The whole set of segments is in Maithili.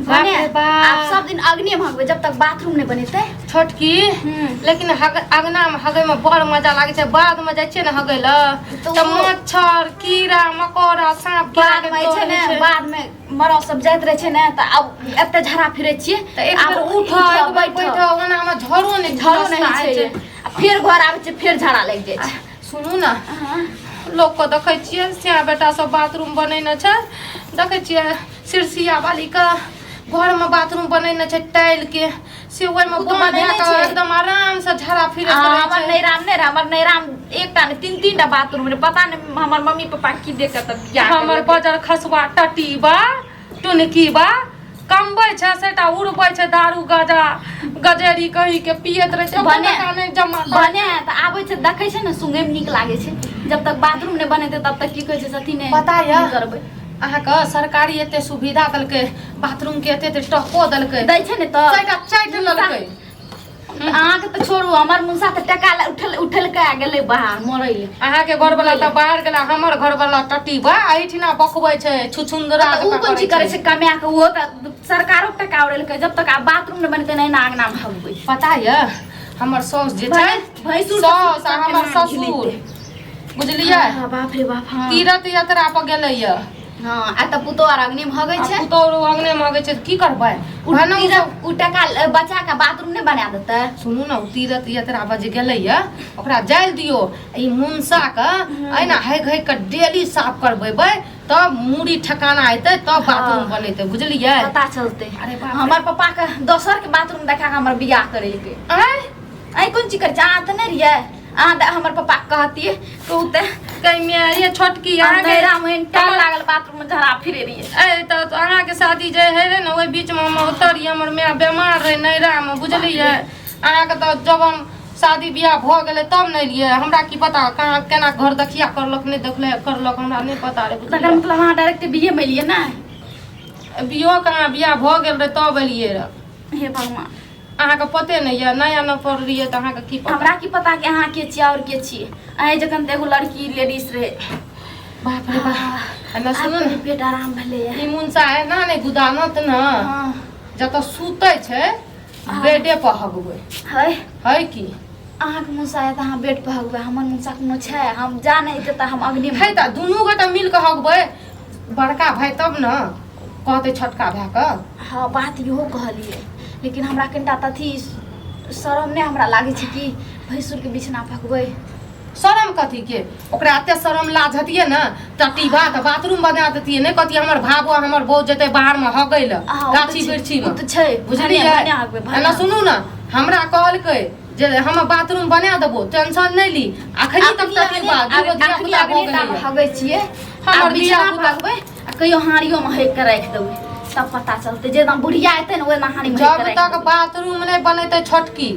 बाप भने रे बाप। आब सब दिन अग्नि में हगबै जब तक बाथरूम नहीं बनेतै। छोटकी, लेकिन अगना में हगै में बड़ मजा लागै छै। बाद में जाइ छियै ने हगै लए तऽ तऽ मच्छर कीड़ा मकोड़ा साँप कीड़ा बाद के में डर छै ने होइ छै। बाद में मरद सब जाइत रहै छै ने तऽ आब एते झाड़ा फिरै छियै। तऽ एक आब बेर उठ, एक बेर बैठ, ओना में झड़ो नहि झाड़ो नहीं खस्ता होइ छै। आ फेर घर आबै छै, फेर झाड़ा लागि जाइ छै। सुनू ने, लोक के देखै छियै सिया बेटा सब बाथरूम बनेने छै। देखै छियै सिरसिया वाली के घर में बाथरूम बनेने छै टाइल के, से ओहिमे ओ तऽ बन बनेने कऽ छै। एकदम आराम से झाड़ा फिरैत आ रहै हमर छै। नैराम नहि रहै, हमर नैराम एकटा नहि, तीन तीन टा बाथरूम रहै। पता नहि हमर मम्मी पापा की देख कऽ तब बियाह हमर करलकै। बजर खसुआ टटीबा टुनकीबा कमबै छै, सेटा उड़बै छै, दारू गाजा गजेरी कही के पियैत रहै छै। ओकर टका नहि जमा करै। बने तऽ आबै छै, देखै छै ने, सुंघै मे नीक लागै छै। जब तक बाथरूम नहि बनेतै तब तक की कहै छै सती नहि पता यऽ? नहि करबै। अहाँके सरकारी एते सुविधा देलकै बाथरूम के, एते एते टको देलकै। दै छै ने तऽ चारिटा चाटि लेलकै। अहाँके तऽ छोड़ू, हमर मुनसा तऽ टका लए उठल उठलकै आ गेलै बाहर मरै लए। अहाँके घरवला तऽ बाहर गेला, हमर घरवला टटीबा एहिठिना बकबै छै छुछुंदरा। तऽ उ जकाँ कोन चीज करै करै छै कमाए कऽ? ओहो तऽ सरकारो के टका उड़ेलकै। जब तक आब बाथरूम नहि बनतै नहि ने अङ्गनामे हगबै। पता यऽ, हमर साउस जे छै, भैंसुर साउस आ हमर केना ससुर घिनेतै। बुझलियै? हाँ, बाप रे बाप, हाँ। तीर्थ यात्रा पर गेलै यऽ। हाँ, आ तऽ पुतोह आर अग्नि मे हगै आ छै। पुतोहु अङ्गने मे हगै छै तऽ की करबै? उ भने उ तीरथ उ टका बचा के बाथरूम नहि बना देतै? सुनू ने, उ तीर्थ यात्रा पर जे गेलै यऽ ओकरा जाइल दियौ। ई मुनसा के एना हगि हगि के डेली साफ करबेबै तब मूड़ी ठेकाना एतै, तब बाथरूम बनेतै, बुझलियै? पता चलतै। अरे बाप रे। हमर पप्पा के दोसर के बाथरूम देखा के हमर बियाह करेलकै। आँय? आइ कोन चीज करै छै? अहाँ तऽ नहि रहियै। अहाँ तऽ हमर पप्पा के कहतियै तऽ उ तऽ कहिमे ये छोटकी अहाँके अंधेरा मे टाल लागल बाथरूम में झड़ा फिरे रहियै। ए तऽ अहाँके शादी जे है रहै ने, ओहि बीचमे हम ओतऽ रहियै। हमर माय बेमार रहै नैहरामे, बुझलियै? अहाँके तऽ जब हम शादी बियाह भऽ गेलै तब ने एलियै। हमरा की पता कहाँ केना घर देखिया करलक, नहि देखले करलक, हमरा नहि पता रहै। तकर बुझलियै? मतलब अहाँ डायरेक्ट बीए मे एलियै ने? बियाह कहाँ, बियाह भऽ गेल रहै तब एलियै रहए। हे भगवान! अहाँके पते नहि यऽ, नया न पढ़ रहियै तऽ अहाँके की पता? हमरा की पता कि अहाँ के छियै आओर के छियै। अहीं जखन तऽ एगो लड़की लेडीज रहै। बाप रे बाप! एना सुनू आब ने। कनि पेट आराम भेलैए। ई मुनसा एना नहि गुदानत ने। हँ। जतऽ सुतै छै बेडे पर हगबै। है। है की? अहाँके मुनसा आयत, अहाँ बेड पर हगबै। हमर मुनसा कोनो छै? हम जा नहि हेतै तऽ हम अग्नि है तऽ दुनू गोटा मिल कऽ हगबै। बड़का भाय तब ने कहतै छोटका भायके। हँ, बात इहो कहलियै, लेकिन हमरा कनिटा तऽ अथी शरम नहि हमरा लागै छै कि भैंसुरके बिछना फकबै? शरम कथी के? ओकरा एते शरम लाज हतियै ने टटीबा तऽ बाथरूम बना देतियै, नहि कहतियै हमर भाबो हमर बहू जेतै बाहरमे हगै लए हँ, ओ तऽ गाछी छै, बिरछी ओ मे। तऽ छै। बुझलियै? भने भने हगबै, भने। एना सुनू ने, हमरा कहलकै जे हम बाथरूम बना देबो, टेंशन नहि ली। अखनी तक टटीबा दूगो धिया पुता भऽ गेलैए। हगै छियै। हमर हमर धिया बिछना पुता- फकबै आ कहियो हाँड़ियोमे हगि कऽ राखि देबै तब पता चलतै। जेना बुढ़िया एतै ने, ओहिना हाँड़ीमे हगि जब कऽ राखि तक देबै। बाथरूम नहि बनेतै छोटकी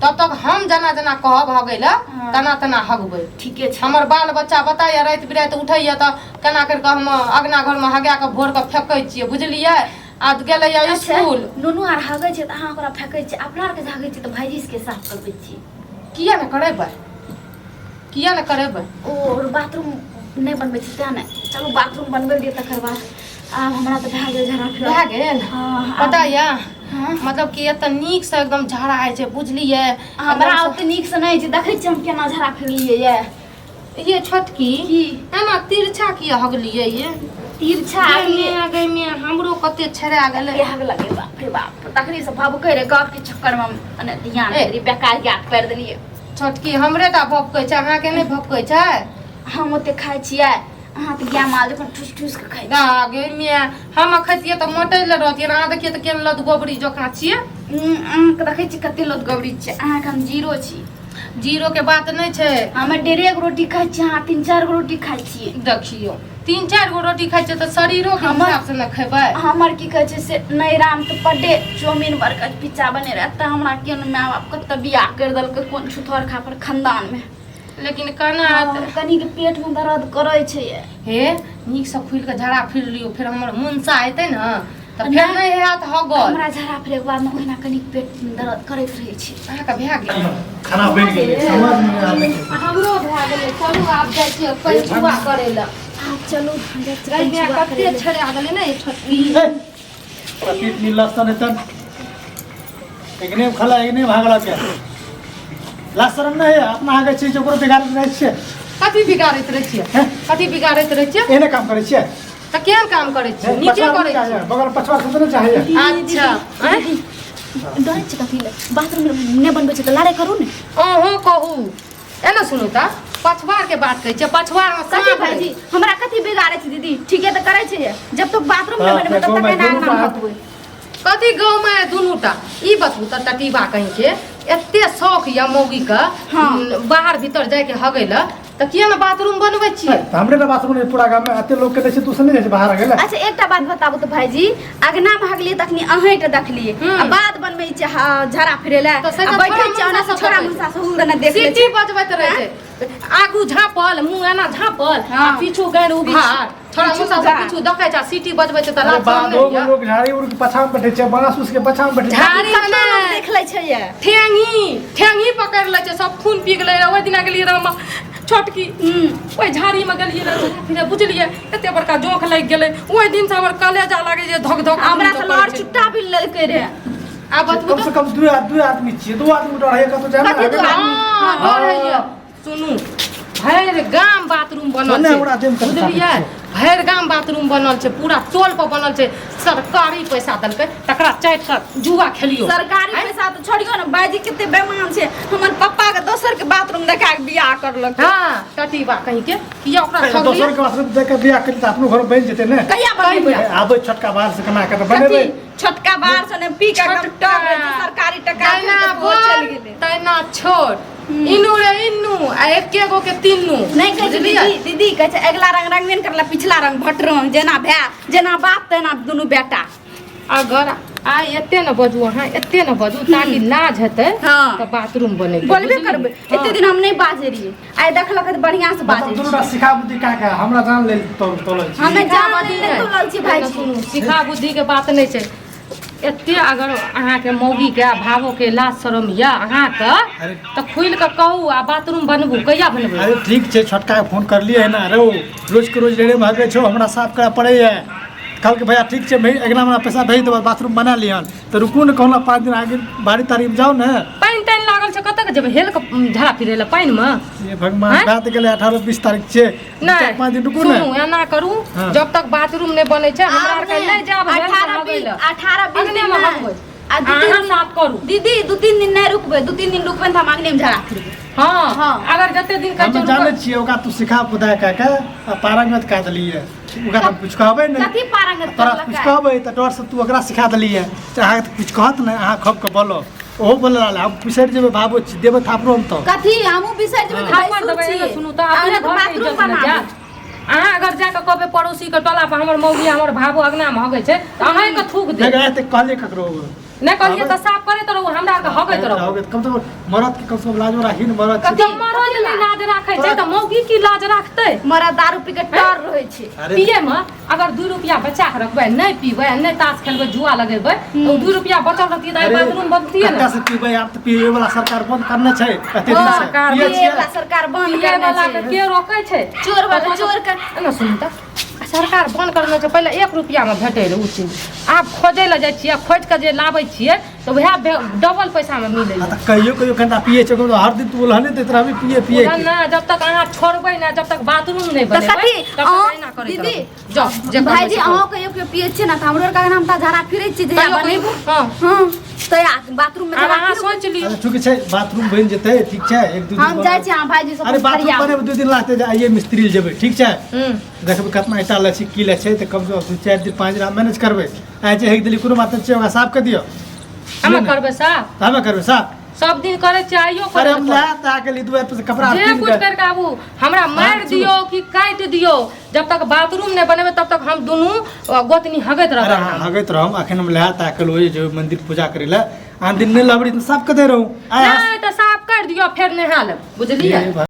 तब तक हम जेना जेना कहब हगै लए तना तना हगबै। ठीके छै। हमर बाल बच्चा बताइए, राति बिराति उठैया तऽ केना करि कऽ हम अगना घरमे हगा कऽ भोर कऽ फेकै छियै, बुझलियै? आ गेलैया अच्छा, स्कूल। नुनू आर हगै छै तऽ अहाँ ओकरा फेकै छियै, अपना आरके जे हगै छियै तऽ भाईजी के साफ करबै छियै। किया ने करेबै? किया ने करेबै? ओ बाथरूम नहि बनबै छै तेँ ने। चलू, बाथरूम बनबै दिअ तकर बाद। आब हमरा तऽ भए गेल झड़ा फिरा। भए गेल? हँ। पता यऽ? हँ। मतलब कि एतऽ नीकसँ एकदम झाड़ा होइ छै, बुझलियै? हमरा ओते नीकसँ नहि होइ छै। देखै छियै हम केना झड़ा फिरलियै ये। ये छोटकी। की? एना तिरछा किया हगलियै ये? तिरछा। गै मे, हमरो कते छेड़ा गेलै। हग लगे, बाप रे बाप! तखनी से भबकै रे, गप के चक्कर में मने ध्यान ए। देलियै, बेकार याद पारि देलियै। छोटकी, हमरे टा भपकै छै, अहाँके नहि भपकै छै? हम ओते खाइ छियै? अहाँ तऽ गाय माल जखन ठुस ठुस के खाइ गा गे मिया, हम खैतियै तऽ मोटैले रहतियै। अहाँ देखियै तऽ केहन लद गोबरी जकाँ छियै। छी। अहाँके देखै छी कते लोक गबरी छै। अहाँके हम जीरो छी। जीरो के बात नहि छै। हमे डेढ़े गो रोटी खाइ छियै, अहाँ तीन चारि गो रोटी खाइ छियै। देखियौ, तीन चारि गो रोटी खाइ छियै तऽ शरीरो के हिसाब से ने खेबै। हमर की कहै छै से नैहरामे तऽ बड्डे चाउमीन बर्गर पिज्जा बने रहै। तऽ हमरा केहन माय बाप कतऽ बियाह करि देलकै, कोन छुतहर खापर खानदानमे। लेकिन केना हेतै? कनिक पेटमे दर्द करै छै ये। हे, नीकसँ खुलि कऽ झड़ा फिर लियौ, फेर हमर मुनसा एतै ने तऽ फेर नहि हैत हगल। हमरा झड़ा फिरैके बादमे ओहिना कनिक पेटमे दर्द करैत रहै छै। अहाँके भए गेल? खाना बनि गेलै, समझ मे नहि आबै छै। हमरो भए गेलै। चलू, आब जाइ छियै पैचुआ करै लए। आब चलू, जाइ छी गै माय, पंचुआ कते करै लए। छेड़ा गेलै ने ई छोटकी। पतित मिलल सन एतन एगने खला एगने भागला के लाज शरम नहीं है अपना आगे चीज ओकरो बिगाड़ैत रहै छियै। कथी बिगाड़ैत रहै छियै? हैं? कथी बिगाड़ैत रहै छियै? एहने काम करै छियै। तऽ केहन काम करै छियै? नीचे पछुआ करै नहि छियै। चाहैए, बगल पछुआ से नहि चाहैए। अच्छा आँय? डरै छै कथी लए? बाथरूम नहि बनबै छै तऽ लड़ाइ करू ने। अहूँ कहू एना। सुनू तऽ पछुआर के बात कहै छियै, पछुआर मे कथी साँप भाईजी हमरा कथी बिगाड़ै छै? दीदी ठीके तऽ करै छै। जब तक बाथरूम नहि हाँ, बनेबै तब तक देखो, एना दुनू अंगना टा- हकबै। कथी गाँव मे दुनू टा ई बतबू तऽ टटीबा कहीं के एते शौक यऽ मौगी के हाँ। बाहर भीतर जाय के हगै लए, तऽ किया ने बाथरूम बनबै छियै? तऽ हमरे ने बाथरूम नहि पूरा गाममे एते लोक के दै छै, तू सब नहि जाइ छै बाहर गेलै। अच्छा एकटा बात बताबू तऽ भाईजी, अगना में हगलियै तखनी अहें देखलियै हम्म। आ बाद बनबै छै झाड़ा फिरै लए तऽ से आ तऽ बैठै छोड़ा छै ओना मुनसा से सब छोड़ा देखै मुनसा से हुल दने देख लै सीटी छै। बजबैत रहै छै, आगू झाँपल मुँह एना झाँपल आ हाँ। पीछू गानि उघार, छोड़ा पीछू मुसा सब उघार। पीछू देखै छै आ सीटी बजबै छै तऽ अरे लाज शरम बाधो नहि मे यऽ? लोग झाड़ी उड़ के पछाँ मे बैठे छै, बाँस उस के पछाँ मे बैठे छै। झाड़ी कतना मे लोग नहि। देख लै छै ये। ठेंगी ठेंगी पकड़ि लै छै, सब खून पी गेलै रहै। ओहि दिना गेलियै रहै हम छोटकी ओहि झाड़ी मे गेलियै रहै फिरे, बुझलियै? एते बड़का जोंक लागि गेलै। ओहि दिन से हमर कलेजा लागै जे धक धक हमरा धक से करै लड़ छै। चुट्टा भी लेलकै रे। आ बतबू कम से कम दू आदमी छियै, दू आदमी डर है कतौ जाय। कथी दू आदमी? हाँ, डर होइए। सुनू, भरि गाम बाथरूम बनल ओने छै, हमरा देम कते बुझलियै? भरि गाम बाथरूम बनल छै, पूरा टोल पर बनल छै। सरकारी पैसा देलकै, तकरा चाटि कऽ जुआ खेलियौ। सरकारी पैसा तऽ छोड़ियौ ने भाईजी, कते बेमान छै। हमर पप्पा के दोसर के बाथरूम देखा के बियाह करलक। हाँ, टटीबा कहीं के किया ओकरा दोसर ठगलियै? के बाथरूम देख के बियाह करी तऽ अपनो घर बनि जेतै ने। कहिया बनेबै? आबै छोटका बाहर से कमा के तऽ बनेबै। कथी छोटका बाहर से ने पी के एकदम छोटका। टक रहै छै, सरकारी टका तैना खेलकै तऽ ओ चलि बोल गेलै। तैना छोड़, इनू रे इनू आ एके गो के तीनू। नहि कहै छै। बुझलियै? दीदी दीदी कहै छै अगिला रंग रंगबे ने करला, पिछला रंग भटरंग, जेना भाय जेना बाप तेना दुनू बेटा। अगर आइ एते ने बजू, अहाँ एते ने बजू ताकि लाज हेतै। हाँ। तऽ बाथरूम बनेतै। बोलबे बुझलियै? करबै। हाँ। एते दिन हम नहि बाजै रहियै, आइ देखलक तऽ बढ़िआँ से मतलब बाजै दुनू छी। टा सिखा बुद्धि का के हमरा जान लेल तोल तोलल छी। हमे सिखा जान बुद्धि लेल नहि नहि। तोलल छी भाईजी। सुनू, सिखा बुद्धि के बात नहि छै। एते अगर अहाँके मौगीके आ भावोके लाज शरम यऽ अहाँके अरे तऽ खुलि कऽ कहू आ बाथरूम बनबू। कहिया बनबै? अरे ठीक छै, छोटका के फोन करलियै है ना, रे रोज के रोज रेड़े भागै छौ, हमरा साफ करऽ पड़ैए। कहलकै भैया ठीक छै, भै अगिला महीना पैसा भेज देबऽ, बाथरूम बना लिहन। तऽ रुकू ने, कहुना 5 दिन आगे बारी तारीमे जाउ ने। पानि तानि लागल छै, कतऽ के जेबै हेल कऽ झाड़ा फिरै लए पानिमे? हे भगवान। आँय? बात गेलै, 18-20 तारीख छै। नहि 4-5 दिन रुकू ने। सुनू, एना करू। हाँ। जब तक बाथरूम नहि बनै छै हमरा आब आरके नहि, नहि जायब हेल कऽ 18 हगै 20 लए। 18 20 अगने दिन मे नहि। हगबै। आ दू तीन अहाँ दिन साफ करू। दीदी, 2-3 दिन नहि रुकबै, 2-3 दिन रुकबै तऽ हम अगने मे झाड़ा फिरबै। हँ। हाँ। अगर जते दिन कहै हम छै जानै रुकबै- छियै ओकरा, तू सिखा बुधा कए के आ पारंगत कए देलियै ओकरा, तऽ कुछ कहबै नहि। कथी पारंगत तोरा करलकै? कुछ कहबै तऽ डरसँ तू ओकरा सिखा देलियै, तऽ अहाँके तऽ कुछ कहत नहि। अहाँ खब के बोलो, ओहो बोले रहलै, हम बिसरि जेबै, बाबू देबै थापरो हम तऽ। कथी हमहूँ बिसरि जेबै तऽ थापड़ भैंसुर देबै। छियै। एना सुनू तऽ अपने अहाँ तऽ घरके बाथरूम इज्जत ने बनाबू। जायत। अहाँ अगर जाके कहबै पड़ोसी के टोला पर हमर मौगी हमर भाबो अगना मे हगै छै तऽ अहाँके थूक देत। नहि एते कहलियै ककरो? नहि कहलियै तऽ साफ करैत रहू, हमरा आरके हगैत रहू। कम से कम मरद के कम से कम लाजो राखी ने, मरद छै। जब मरद नहि लाज राखै छै तऽ मौगी की लाज राखतै? मरद दारू पी के टर रहै छै। अरे पिए मे अगर 2 रुपया बचा के रखबै, नहि पीबै आ नहि ताश खेलबै, जुआ लगेबै, तऽ 2 रुपया बचल रहतियै तऽ आइ बाथरूम बनतियै ने। कत्ता से पीबै? आब तऽ पीबै वाला सरकार बंद करने छै एते दिन से। सरकार पियै पिए छियै। वाला सरकार बंद पिए करने वाला छै। के के रोकै छै? चोर वाला चोर के एना सुनू तऽ, सरकार बंद करने छै। पहिले 1 रुपयामे भेटै रहै ओ चीज, आब खोजै लए जाइ छियै, खोजि कऽ जे लाबै छियै तऽ वएह डबल पैसामे मिलै। आ तऽ कहियो कहियो कनिटा पियै छै, कोनो हर दिन तू ओलहने दैत रहबी पिए पिए के। ना, जब तक अहाँ छोड़बै ना, जब तक बाथरूम नहि तऽ बनेबै कथी तब तक अहाँ एहिना करैत दीदी रहबै। जाउ जे करबै भाईजी से करू। अहाँ कहियो कहियो पिए छियै ने तऽ हमरो आरके हम तऽ झाड़ा फिरै छियै जहिया कहियो बनेबू। कहियो, हाँ। हँ तऽ बाथरूम मे आब झाड़ा अहाँ फिरबै। सोचि लियौ। अच्छा ठीक छै, बाथरूम बनि जेतै, ठीक छै, 1-2 दिन हम जाइ छी अहाँ भाईजी से। अरे बाथरूम बनेबै 2 दिन लागतै, जे आइए मिस्त्री लए जेबै, ठीक छै? हूँ। देखबै कतना ईटा लै छै, की लै छै, तऽ कम से कम 2-4 दिन 5 दिन हम मैनेज करबै। आइ जे हेक देली कोनो बात नहि छै, ओकरा साफ कऽ दियौ। हमे करबै साफ। तऽ हमे करबै साफ। सब दिन करै छियै, आइयो अरे करै हम लए तऽ आके ली दुआरि पर से कपड़ा जे कीन कुछ के करके आबू, हमरा मारि दियौ कि काटि दियौ, जब तक बाथरूम नहि बनेबै तब तक हम दुनू गोतनी हगैत अरे रहबै। अहाँ हगैत रहम, अखन हम लए तऽ आके लोए जेबै मंदिर पूजा करै लए। आन दिन नहि लबड़ी तऽ साफ कऽ दे रहूँ आइ। नहि तऽ साफ कर दियौ, फेर नहा लेब, बुझलियै? हे।